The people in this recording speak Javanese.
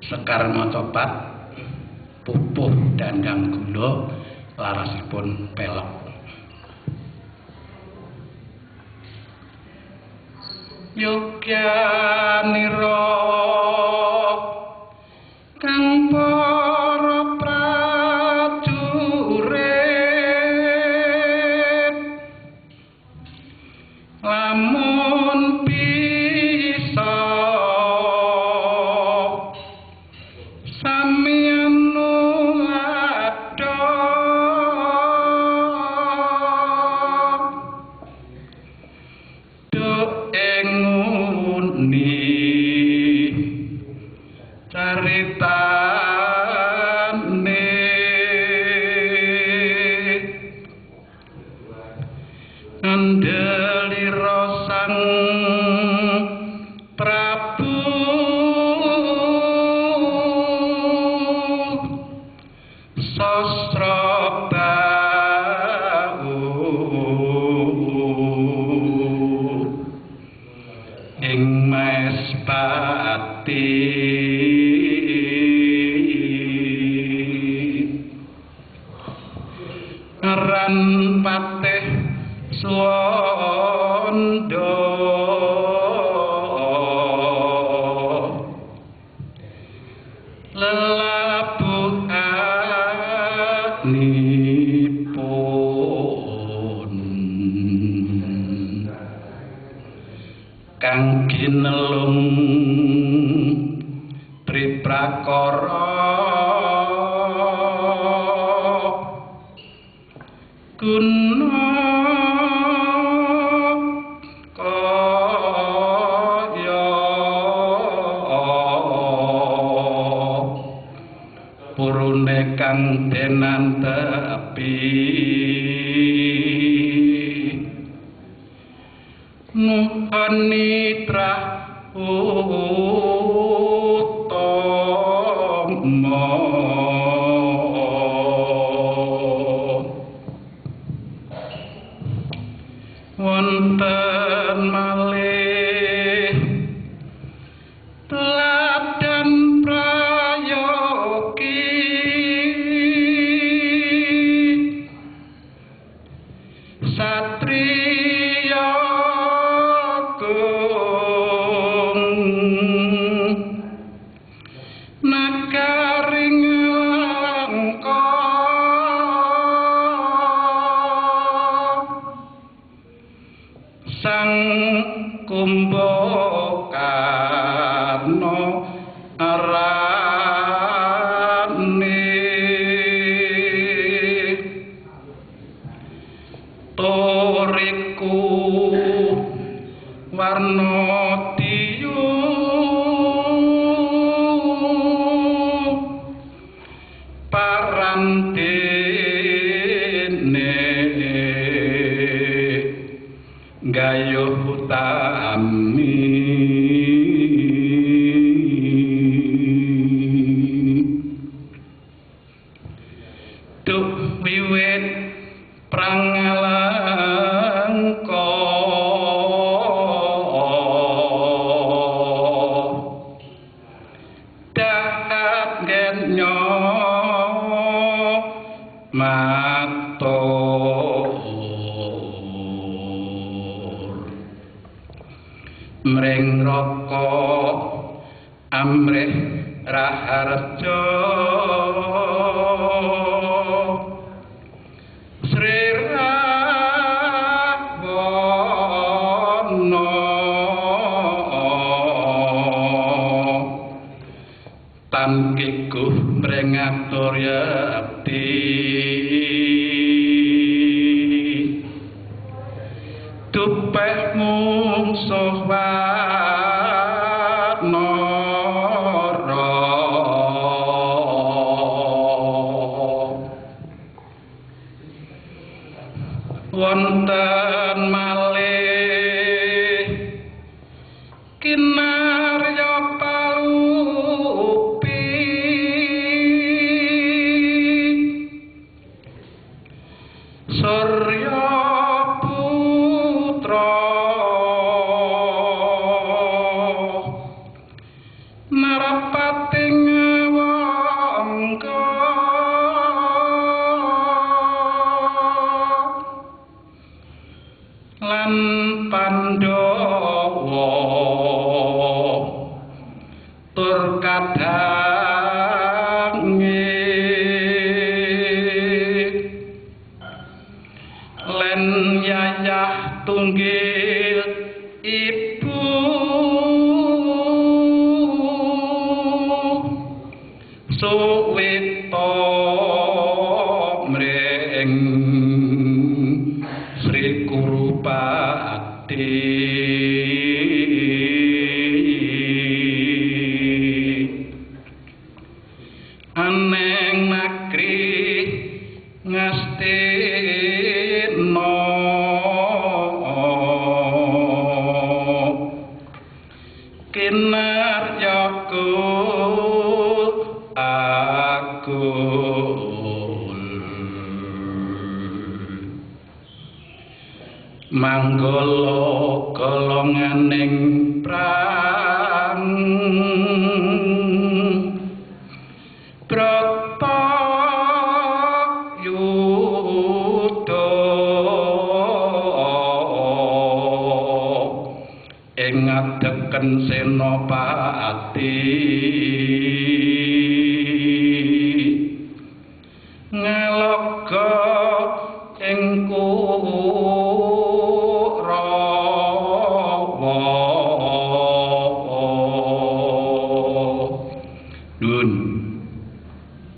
Sekar macapat pupuh dandang gula larasipun pelog. Yogyanira kang para prajurit lamun bisa samian nuladha duh ing nguni caritane ngandelira Sang Prabu Sasrabahu ing Maespati aran patih Suwanda lelabuhanipun kang ginelung triprakara guna kaya purune kang denantepi nuhoni trah utama wonten malih teladan prayogi satriya agung nagaring Alengka Sang Kumbakarna arane toriku warna tiyu parantene gayuh utami duh wiwit prang Alengka dahat genyo matur mring raka amrih raharja Sri Rahwana tan kikuh mring atur yekti dupeh mungsuh wanara wonten malih kinarya palupi Surya putra narapati. tur kadange len yayah tunggil ibu suwita mring Sri Kurupati. Aneng nakri ngastina kinarya akul manggala golonganing prang Brata yuda ing ngadeken senopati.